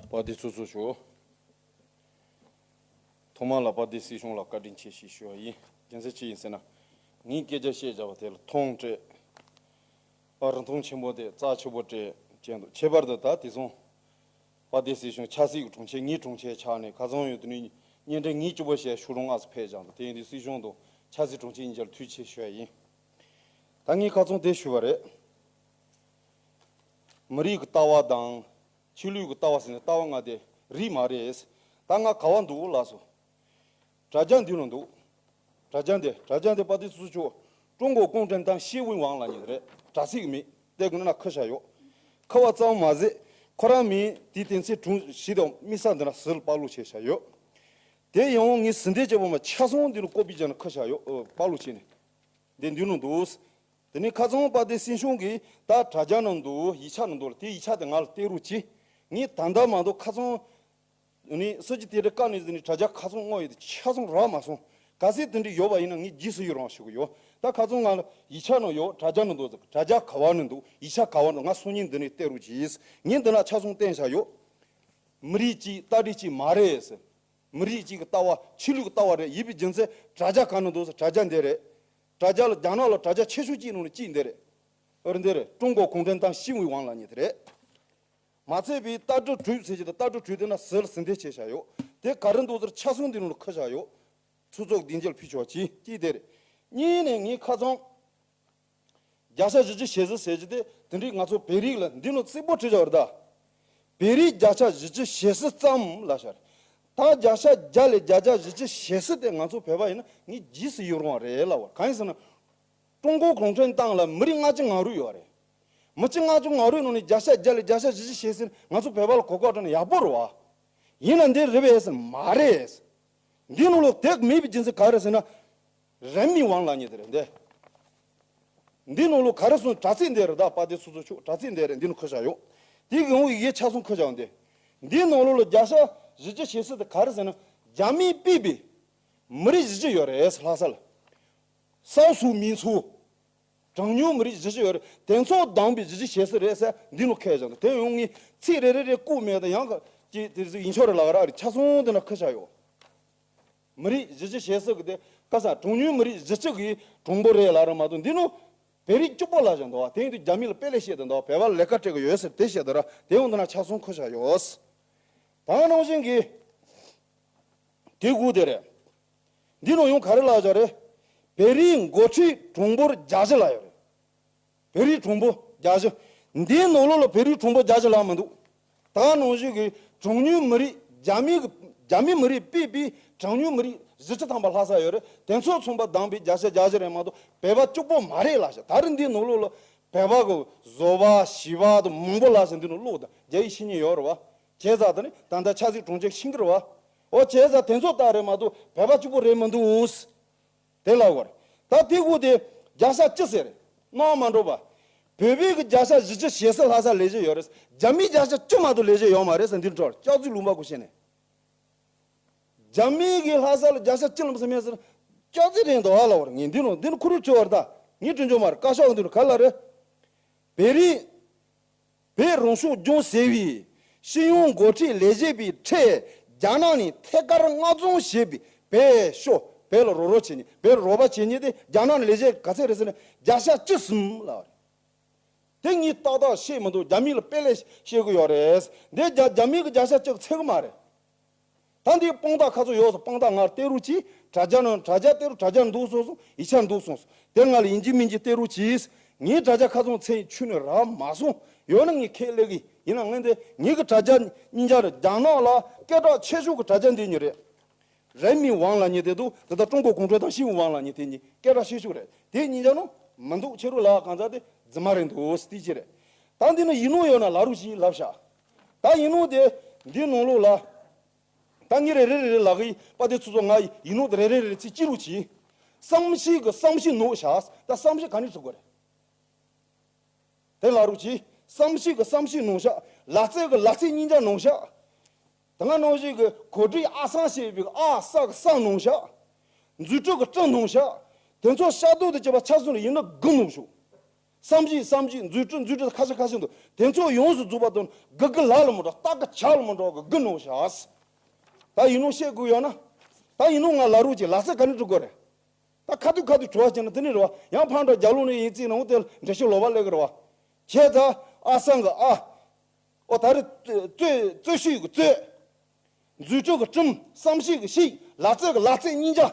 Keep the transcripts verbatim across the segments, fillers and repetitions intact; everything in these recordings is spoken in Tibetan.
པ་དེ་ཚོ་ཚོ་ཞུ། ཐོག་མ་ལ་པ་དེ་སྲིད་གཞུང་ལ་བཀའ་དྲིན་ཆེ་ཞེས་ཞུ་བ་ཡིན། རྒྱུ་མཚན་ཅི་ཡིན་ཟེར་ན། ངས་སྐད་ཆ་བཤད་བྱ་བ་དེ་ལ་མཐོང་སྤྲད། པ་རིན་ཐང་ཆེན་པོ་དེ་རྩ་ཆེ་པོ་སྤྲད་ཀྱི་འདུག་ཁྱད་པར་དུ་ད་དེ་སོང་། པ་དེ་སྲིད་གཞུང་ཆབ་སྲིད་ཀྱི་དྲུང་ཆེ་ངའི་དྲུང་ཆེ་ཆགས་ནས་ཁ་སང་ཡོད་དུས་ནས་བརྙན་འཕྲིན་ངའི་སྤྱི་པོ་ཞེས་ཤུ་རུང་ཨ་སུ་ཕེབས་ཀྱང་འདུག་དེ་ཡིན་དུས་སྲིད་གཞུང་དང་ཆབ་སྲིད་དྲུང་ཆེ་གཉིས་ཆར་ཐུགས་རྗེ་ཆེ་ཞུ་བ་ཡིན། ད་ངས་ཁ་སང་དེ་ཞུ་བ་རེད། མི་རིགས་ཀྱི་ལྟ་བ་དང་། ཆོས་ལུགས་ཀྱི་ལྟ་བ་ཟེར་ནས་ལྟ་བ་ལྔ་དེ་རིགས་མ་རེད། ད་ང་ག་བ་འདུག་ལགས་སོ། དྲ་རྒྱ་འདི་ལ་འདུག་དྲ་རྒྱ་འདི་དྲ་རྒྱ་འདི་པ་ཏི་སུ་ཆོ། 中国共产党新闻网 ལབ་མཁན་རེད། དྲ་ཚིགས་མེད། དེ་གི་ནང་ན་ཁ་བཞག་ཡོད། ཁ་བ་ཙམ་མ་ཟད། ཁོ་རང་མིང་དེའི་དོན་ཚན་དྲུང་བཞི་དང་དམིགས་བསལ་འདི་ན་ཟུར་པག་ལུག་བྱས་བཞག་ཡོད། དེ་ཡང་ངས་ཟིན་བྲིས་བྱས་པ་མ་ཆ་ཚང་འདི་ལ་ཀོ་པི་བྱས་ན་ཁ་བཞག་ཡོད། ཨོ། པག་ལུག་བྱས་ནས། འདི་འདི་ལ་འདུག་དེ་ནས་ཁ་སང་པ་དེ་སྲིད་གཞུང་གིས་ད་དྲ་རྒྱ་ནང་འདུག་ཡིག་ཆ་ནང་འདུག་ལ་དེ་ཡིག་ཆ་དེ་ང་ལ་སྟེར་རོགས་གྱིས། ངས་ད་ལྟ་མ་གཏོགས་ཁ་སང་ནི་སྲིད་ཇུས་དེ་འདྲ་བཀའ་ནས་ཟིན་ནས་དྲ་རྒྱ་ཁ་སང་བསྔོགས་ཡོད་དེ་ཆ་ཚང་རག་མ་སོང་། གལ་སྲིད་དེ་འདྲ་ཡོད་པ་ཡིན་ན་ངས་རྗེས་སུ་ཡི་རང་ཞུ་གི་ཡོད། ད་ཁ་སང་ང་ལ་ཡིག་ཆ་ནང་ཡོད། དྲ་རྒྱ་ནང་འདུག་ཟེར། དྲ་རྒྱ་ག་བ་ནས་འདུག་ཡིག་ཆ་ག་བ་འདུག་ང་སང་ཉིན་འདི་ནས་སྟེར་རོགས་གྱིས། ངས་འདི་ན་ཆ་ཚང་བསྟན་བཞག་ཡོད། མི་རིགས་གཅིག་ལྟ་གྲུབ་གཅིག་མ་རེད་ཟེར། མི་རིགས་གཅིག་གི་ལྟ་བ་ཆོས་ལུགས་ཀྱི་ལྟ་བ་རེད། ཡིན་པའི་རྒྱུ་མཚན་དྲ་རྒྱ་ག་ནས་འདུག་ཟེར། དྲ་རྒྱ་འདི་རེད། དྲ་རྒྱ་ལ་རྒྱ་ནག་ལ་དྲ་རྒྱ་ཆེ་ཤོས་གཅིག་ནང་ནས་གཅིག་འདི་རེད། ཨོ་རེད། འདི་རེད། 中国共产党新闻网 ལབ་མཁན་དེ་རེད། མ་ཚད་པའི་ལྟ་གྲུབ་གྲོས་ཟེར་གྱི་དང་ལྟ་གྲུབ་གྲོས་དེ་ན་ཟུར་ཟིན་བྲིས་བྱས་བཞག་ཡོད། དེ་ག་རེ་འདུག་ཟེར་ཆ་ཚང་འདི་ནང་ལ་ཁ་བཞག་ཡོད། ཚོགས་གཙོ་སྡིངས་ཆ་ལ་ཕུལ་ཆོག་གཅིག་གཅིག་དེ་རེད། གཉིས་ནས་ངས་ཁ་སང་བརྒྱ་ཆ་བཞི་བཅུ་ཞེ་གསུམ་ཟེར་གྱི་དེ་དེ་འདྲའི་ང་ཚོ་བོད་རིགས་ལ་འདི་ནང་རྩིས་པོ་བྲིས་བཞག་རེད་ད། བོད་རིགས་བརྒྱ་ཆ་བཞི་བཅུ་ཞེ་གསུམ་ཙམ་ལབ་བཞག་རེད། ད་བརྒྱ་ཆ་བརྒྱ་ལས་བརྒྱ་ཆ་བཞི་བཅུ་ཞེ་གསུམ་དེ་ང་ཚོ་བོད་པ་ཡིན་ན་ངས་རྗེས་སུ་ཡི་རང་བ་རེད་ལབ་པ་གང་ཡིན་ཟེར་ན། 中国共产党 ལ་མི་རིགས་ལྔ་བཅུ་ང་དྲུག་ཡོད་རེད། མི་སྤྱི་ལྔ་བཅུ་ང་དྲུག་ནང་ནས་བརྒྱ་ཆ་བརྒྱ་ལས་བརྒྱ་ཆ་བཞི་བཅུ་ཞེ་གསུམ་ང་ཚོ་བོད་པ་ལ་གོ་སྐབས་སྤྲད་ན་ཡག་པོ་རེད་བ། ཡིན་ན་འདི་རེད་པས་ཟེར་མ་རེད། འདི་ནང་ལོགས་དེ་མེད་པའི་རྒྱུ་མཚན་ག་རེ་ཟེར་ན། 人民网 ལབ་མཁན་དེ་རེད་འདི། འདི་ནང་ལོགས་ག་རེ་སོང་དྲ་ཚིགས་འདི་རེད་ད། པ་དེ་སོ་སོ་ཆོག་དྲ་ཚིགས་འདི་རེད། འདི་ནང་ཁ་བཞག་ཡོད། དེ་གི་འོང་ཡི་གེ་ཆ་ཚང་ཁ་བཞག་འདི། འདི་ནང་ལོགས་ལ་བརྒྱ་ཆ་བཞི་བཅུ་ཞེ་གསུམ་དེ་ག་རེ་ཟེར་ན། རྒྱ་མིས་ཕུད་པའི་མི་རིགས་བཞི་བཅུ་ཡོད་རེད་ལྷ་ས་ལ། 少数民族། གྲངས་ཉུང་མི་རིགས་བཞི་བཅུ་ཡོད་རེད། དེ་ཚོ་བསྡོམས་པའི་བཞི་བཅུ་ཞེ་གསུམ་རེད་ཟེར་འདི་ནང་ཁ་བཞག་འདུག་དེ་ཡང་ངས་ཚིག་རེ་རེ་རེ་བཀོད་མེད་དང་ཡང་ག་ཅིག་དེ་ཚོ་ཡིན་ཆོག་རེད་ལབ་ར་རེད། ཆ་ཚང་འདི་ན་ཁ་བཞག་ཡོད། མི་རིགས་བཞི་བཅུ་ཞེ་གསུམ་གི་དེ་ཁ་སང་གྲངས་ཉུང་མི་རིགས་བཞི་བཅུ་གི་གྲངས་འབོར་རེད་ལབ་ར་མ་གཏོགས་འདི་ནང་བོད་རིགས་གཅིག་པོ་ལབ་བཞག་འདུག་བ། དེ་ཡིན་དུས་རྒྱ་མི་ལ་དཔེ་ལས་བཤད་དུ་འདུག་བ། བོད་པ་ལ་ལས་ཀ་སྤྲད་གི་ཡོད་ཟེར་དེ་བཤད་དུ་ར་དེ་ཡང་འདི་ན་ཆ་ཚང་ཁ་བཞག་ཡོད། ད་ནང་བཞིན་གི་དེ་དགུ་དེ་རེད། འདི་ནང་ཡང་ག་རེ་ལབ་བཞག་རེད། བོད་རིགས་འགོ་ཁྲིད་གྲངས་འབོར་བརྒྱད་ཅུ་ལབ་ཡོད་རེད། བོད་རིགས་གྲངས་འབོར་བརྒྱད་ཅུ། འདིའི་ནང་ལོགས་ལ་བོད་རིགས་གྲངས་འབོར་བརྒྱད་ཅུ་ལབ་མི་འདུག་ད་ནང་བཞིན་གྱི་གྲངས་ཉུང་མི་རིགས་རྒྱ་མི་གི་རྒྱ་མི་མི་རིགས་ཕུད་པའི་གྲངས་ཉུང་མི་རིགས་བཞི་བཅུ་ཐམ་པ་ལྷ་ས་ཡོད་རེད། དེ་ཚོ་ཚང་པ་བསྡོམས་པའི་བརྒྱ་ཆ་བརྒྱད་ཅུ་རེད་མ་གཏོགས་བོད་པ་གཅིག་པོ་མ་རེད་ལབ་བཞག་ད་རེས་འདིའི་ནང་ལོགས་ལ་བོད་པ་གི་བཟོ་པ་ཞིག་པ་དང་མང་པོ་ལབ་བཞག་འདི་ནང་བླུགས་དང་རྒྱ་ཡིག་ཤེས་མཁན་ཡོད་རེད་བ། བྱས་ཙང་ད་ནི་ད་ལྟ་ཆབ་སྲིད་དྲུང་ཆེ་ཤེས་ཀྱི་རེད་བ། འོ་བྱས་ཙང་དེ་ཚོ་ལྟར་རེད་མ་གཏོགས་བོད་པ་གཅིག་པོ་རེད་མི་འདུག་དེ་ལ་བར། ད་དེ་གུ་དེ་བརྒྱ་ཆ་བཅུ་ཟེར། སྣང་མ་འགྲོ་བ། བོད་པའི་གི་བརྒྱ་ཆ་བཞི་བཅུ་ཞེ་གསུམ་ལྷ་ས་ལས་བྱེད་ཡོད་རེད། རྒྱ་མིའི་བརྒྱ་ཆ་བཅུ་མ་གཏོགས་ལས་བྱེད་ཡོད་མ་རེད་ཟེར་འདི་འཕྲོར་སྐྱག་རྫུན་ལུང་པ་གུ་བཤད་ནས། རྒྱ་མིའི་གི་ལྷ་ས་ལ་བརྒྱ་ཆ་བཅུ་ལམ་ཟེར་མེད་ཟེར། སྐྱག་རྫུན་རེད་འདུག་ཨ་ལ་བར་ངས་འདི་ནོ་འདི་ནོ་ཁུ་རུ་ཁྲི་བར་ད་ངས་དྲན་ཆོག་མ་རེད། བཀའ་ཤག་འདི་ནོ་ག་ལ་རེད། བོད་རིགས། བོད་རང་སྐྱོང་ལྗོངས་ཟེར་བའི་སྤྱི་ཡོངས་འགོ་ཁྲིད་ལས་བྱེད་པའི་ཁྲོད་རྒྱ་ནག་ནས་ཐད་ཀར་མངགས་རྫོང་བྱས་པའི་བོད་ཤོག་བོད་ལ་རོགས་རོགས་བྱེད་མཁན་བོད་ལ་རོགས་པ་བྱེད་མཁན་དེ་རྒྱ་ནག་ནས་ལས་བྱེད་ག་ཚད་རེད་ཟེར་ན་བརྒྱ་ཆ་བཅུ་གསུམ་ལ་རེད། དེ་ངས་ཏག་ཏག་ཤེས་མི་འདུག་རྒྱ་མི་ལ་དཔེ་ལས་བཤད་གི་ཡོད་རེད། འདི་རྒྱ་རྒྱ་མི་གི་བརྒྱ་ཆ་བཅུ་ཚད་གི་མ་རེད། ད་འདིའི་དཔང་རྟགས་ཁ་ཚོ་ཡོད་སོང་། དཔང་རྟགས་ང་སྟེར་རོགས་གྱིས། དྲ་རྒྱ་ནང་དྲ་རྒྱ་སྟེར་རོགས། དྲ་རྒྱ་འདུག་སོང་སོང་། ཡིག་ཆ་འདུག་སོང་སོང་། དེ་ང་ལ་ཡིན་གཅིག་མིན་གཅིག་སྟེར་རོགས་གྱིས། ངའི་དྲ་རྒྱ་ཁ་ཚོ་ཚད་ཆུ་ནས་རག་མ་སོང་། ཡོད་ན་ངས་ཁས་ལེན་གི་ཡིན་ན། ངས་འདི་ངེད་ཀྱི་དྲ་རྒྱ་སྙིང་རྗེ་རེད། རྒྱ་ནག་ལ་སྐད་གྲགས་ཆེ་ཤོས་ཀྱི་དྲ་རྒྱ་འདི་ཉིད་རེད། 人民网 ལབ་མཁན་དེ་འདུག་དེ་ལྟར་中国共产党新闻网 ལབ་མཁན་དེ་གཉིས་སྐད་གྲགས་ཆེ་ཤོས་རེད། དེ་གཉིས་ཀྱང་ནང་མི་འདུག་ཕྱི་རོལ་ལ་གང་ཟག་དེ་རྫུན་མ་རེད་འདུག་སྟེ་ཅི་རེད། ད་འདི་ནི་ཡིག་ནོར་ཡོད་ན་ལབ་རོགས་གྱིས་ལབ་ཤག་ད་ཡིག་ནོར་དེ་འདི་ནང་ལོགས་ལ། ད་ངས་རེ་རེ་རེ་རེ་ལབ་གི་ཡིན། པ་དེ་ཚོ་ཚོ་ང་ཡིག་ནོར་དེ་རེ་རེ་རེ་རེ་ཚིག་ཅི་རུ་གྱིས། བསམ་ཤེས་ཀྱི་བསམ་ཤེས་ནོར་ཤག་ད་བསམ་ཤེས་ག་ནས་བྱེད་དགོས་རེད། དེ་ལ་རུ་གྱིས། བསམ་ཤེས་ཀྱི་བསམ་ཤེས་ནོར་ཤག་ལག་རྩལ་གྱི་ལག་རྩལ་སྙིང་རྗེ་ནོར་ཤག་དེ་སྔ་ནང་བཞིན་གྱི་གོ་སྒྲིག་ཨ་སང་ཞེས་པའི་ཨ་ས་གི་ས་ནོར་ཤག་འཛུལ་ཁྲིད་ཀྱི་ཁྲིད་ནོར་ཤག་དེ་ཚོ་ཤ་སྟོད་དུ་བྱས་པ་ཆ་སོང་ལ་ཡིན་ན་དགུ་ནོར་ཤོག་བསམ་གཞིག་བསམ་གཞིག་འཛུལ་ཁྲིད་འཛུལ་ཁྲིད་ཁ་ཤས་ཁ་ཤས་འདུག་དེ་ཚོ་ཡོངས་སུ་རྫོགས་པ་དང་དགུ་དགུ་ལ་ལ་མི་འགྲོ། སྟག་གི་ཆ་ལ་མི་འགྲོ་གི་དགུ་ནོར་བཞག་ད་ཡིན་ནོ་བཤད་དགོས་ཡོད་ན། ད་ཡིན་ནོ་ང་ལ་རུ་ཅིག་ལ་རྩེ་ག་ནས་འགྲོ་དགོས་རེད། ད་ཁ་ཐུག་ཁ་ཐུག་དྲི་བ་བྱས་ན་དེ་ནི་རེད་བ། ཡང་ཕར་འགྲོ་རྒྱབ་ལོགས་ནས་ཡིན་རྩིས་ན་འོ་དེ་འགྲེལ་བཤད་ལོག་པ་སླེབས་གི་རེད་བ། བྱས་ཙང་ཨ་སང་གི་ཨ། ཨོ་ད་རེས་རྩོད་རྩོད་ཤིག་གི་རྩོད། འཛུལ་ཁྲིད་ཀྱི་ཁྲིམས། བསམ་གཞིག་གི་གཞིག་ལ་རྩེ་གི་ལ་རྩེ་གཉིས་ཆ།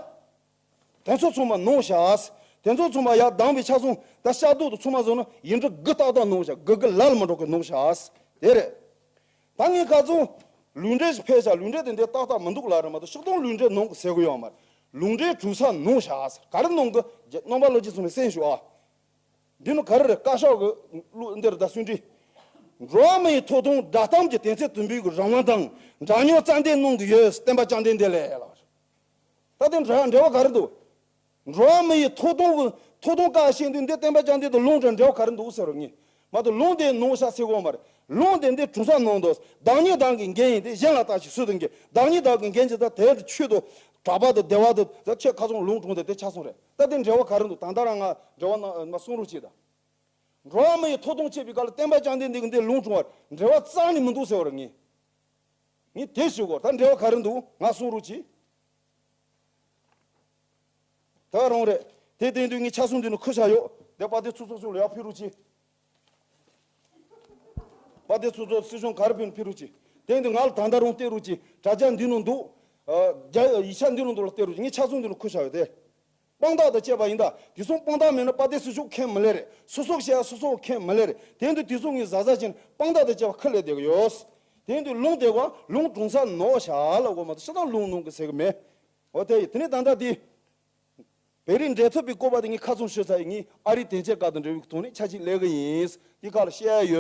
དེ་ཚོ་ཚང་མ་ནོར་བཞག་དེ་ཚོ་ཚང་མ་ཡར་ལྡང་བའི་ཆ་ཚང་ད་ཤ་སྡོང་དུ་ཚང་མ་བཟོ་ན་ཡིན་འདྲ་དགུ་ཏག་ཏག་ནོར་བཞག་དགུ་དགུ་ལ་ལ་མི་འགྲོ་གི་ནོར་བཞག་དེ་རེད། ད་ངས་ཁ་ཚང་ལུང་འདྲེན་ཞིག་ཕེབས་ཤག་ལུང་འདྲེན་དེ་འདྲའི་ཏག་ཏག་མི་འདུག་ལ་རེད་མ་གཏོགས་ཤོག་དོང་ལུང་འདྲེན་ནང་གི་ཟེར་གི་ཡོད་མ་རེད། ལུང་འདྲེན་གྲུབ་ས་ནོར་བཞག་ག་རེ་ནང་གི་རྣམ་པ་ལོ་རྒྱུས་ཚང་མས་གསན་ཞུ་ཨ། འདི་ནི་ག་རེ་རེད། བཀའ་ཤག་གི་གླུ་འདིར་ད་གསུང་འདྲི། འགྲོ་བ་མི་ཡི་ཐོབ་ཐང་བསྒྲགས་གཏམ་གྱི་དོན་ཚན་དུམ་བུའི་གི་རང་དབང་དང་འདྲ་མཉམ་རྩ་འདེགས་གནང་གི་ཡོད། བསྟན་པ་བཅའ་འདེགས་འདི་ལས་ལ། ད་དེ་འདྲ་འབྲེལ་བ་ག་རེ་འདུག་འགྲོ་བ་མི་ཡི་ཐོབ་ཐང་གི་ཐོབ་ཐང་བཀག་བཞིན་དུ་འདི་བསྟན་པ་བཅའ་འདེགས་དང་ལུང་འདྲ་འབྲེལ་བ་ག་རེ་འདུག་ཟེར་བ་ངས་མ་གཏོགས་ལུང་དེ་ནོར་བཞག་ཟེར་གོ་མ་རེད། ལུང་དེ་འདི་གྲུབ་ས་ནང་དུ་བདག་ཉིད་བདག་གི་འགན་ཡིན་ཏེ་གཞན་ལ་བརྟག་ཅིང་སུ་དང་འགལ། བདག་ཉིད་བདག་གི་འགན་གྱི་ད་དེར་ཆོས་དང་གྲགས་པ་དང་བདེ་བ་དང་ད་ཁྱེད་ཁ་ཚང་ལུང་དྲངས་ཏེ་དེ་ཆ་ཚང་རེད། ད་དེ་འབྲེལ་བ་ག་རེ་འདུག་ད་ལྟ་རང་ང་འབྲེལ་བ་ན་མ་གསུང་རོགས་བྱེད་ད། འགྲོ་བ་མི་ཡི་ཐོབ་ཐང་བཅས་པའི་སྐབས་ལ་བསྟན་པ་བཅའ་འདེགས་འདི་གི་འདི་ལུང་དྲངས་པར་འབྲེལ་བ་རྩ་ནས་མི་འདུག་ཟེར་བར་ངས། ངས་དེ་ཞུ་གོ་ད་འབྲེལ་བ་ག་རེ་འདུག་ང་གསུང་རོགས་གྱིས། ད་རང་རེད། དེ་དེ་དུས་ངས་ཆ་ཚང་འདི་ནས་ཁུར་བཞག་ཡོད། དེ་པ་དེ་ཚོ་ཚོ་ཚོ་ལ་ཡར་ཕུལ་རོགས་གྱིས། པ་དེ་ཚོ་ཚོ་སྲིད་གཞུང་ག་རེ་ཕུལ་ཕུལ་རོགས་གྱིས། དེ་དུས་ང་ལ་ད་ལྟ་རང་བལྟས་རོགས་གྱིས། དྲ་རྒྱ་འདི་ནང་འདུག་ཨ། རྒྱ་ཡིག་ཆ་འདི་ནང་འདུག་ལ་བལྟས་རོགས་གྱིས། ངས་ཆ་ཚང་འདི་ནས་ཁུར་བཞག་ཡོད་དེ། དཔང་རྟགས་དང་བཅས་པ་ཡིན་ད། དེ་ཚོ་དཔང་རྟགས་མེད་ན་པ་དེ་སུ་ཞིག་མཁྱེན་མི་ལེ་རེད། སོ་སོ་བཤད་ཡ་སོ་སོ་མཁྱེན་མི་ལེ་རེད། དེ་འདི་དེ་ཚོ་ངས་གཟབ་གཟབ་བྱས་ནས་དཔང་རྟགས་དང་བཅས་པ་ཁུར་ལེན་བསྡད་ཀྱི་ཡོད། དེ་འདི་ལུང་དེ་བ་ལུང་དྲངས་ས་ནོར་བཞག་ལ་གོ་མ་གཏོགས་ཤི་ཐང་ལུང་ནོར་གི་ཟེར་གི་མེད། འོ་དེ་ཡིན། དེ་ནས་ད་ལྟ་དེ། བོད་རིགས་འབྲེལ་མཐུད་པའི་བཀོད་པ་དེ་ངས་ཁ་ཚོན་ཞུ་ཚར་ཡིན། ངས་ཨ་རིའི་དོན་རྐྱེན་སྐབས་དང་འབྲེལ་བའི་ཐོག་ནས་ཆ་ཤས་ལེན་གི་ཡིན། དེ་ག་ལ་བཤད་ཡ་ཡོད།